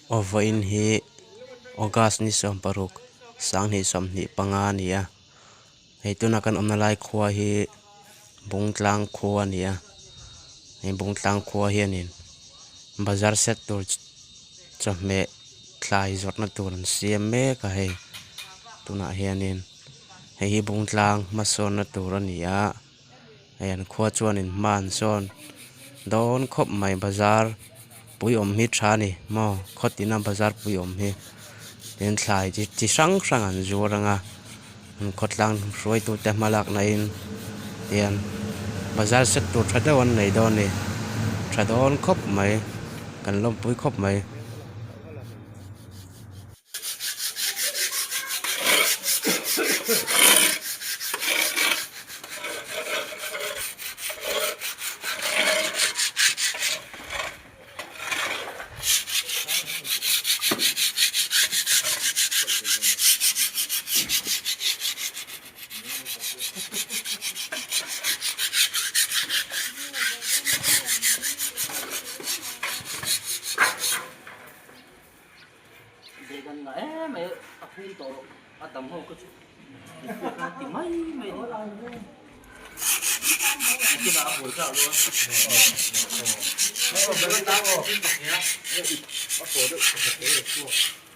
Aw vawiin hi August ni 16 2025 a ni a hei tuna kan awmna lai khua hi Bungtlang khua a ni a hei Bungtlang khua hianin bazar set tur chawhmeh thlai zawrhna tur an siam mek a hei tunah hianin hei hi Bungtlang hmasawnna tur a ni a. Hei an khua chuanin hma an sawn dawn khawp mai bazar pui awm hi tha a ni maw khaw tina bazar pui awm hi tin thlai chi chi hrang hrang an zuar ang a an khawtlang hruaitute hma lakna in tian bazar set tur tha deuh an nei dawn a ni tha dawn khawp mai kan lawmpui khawp mai. Began nga em mai a phum tawh rawh a dang ho ka chu a ti mai mai a ni nakinah a buai thlak dawn a.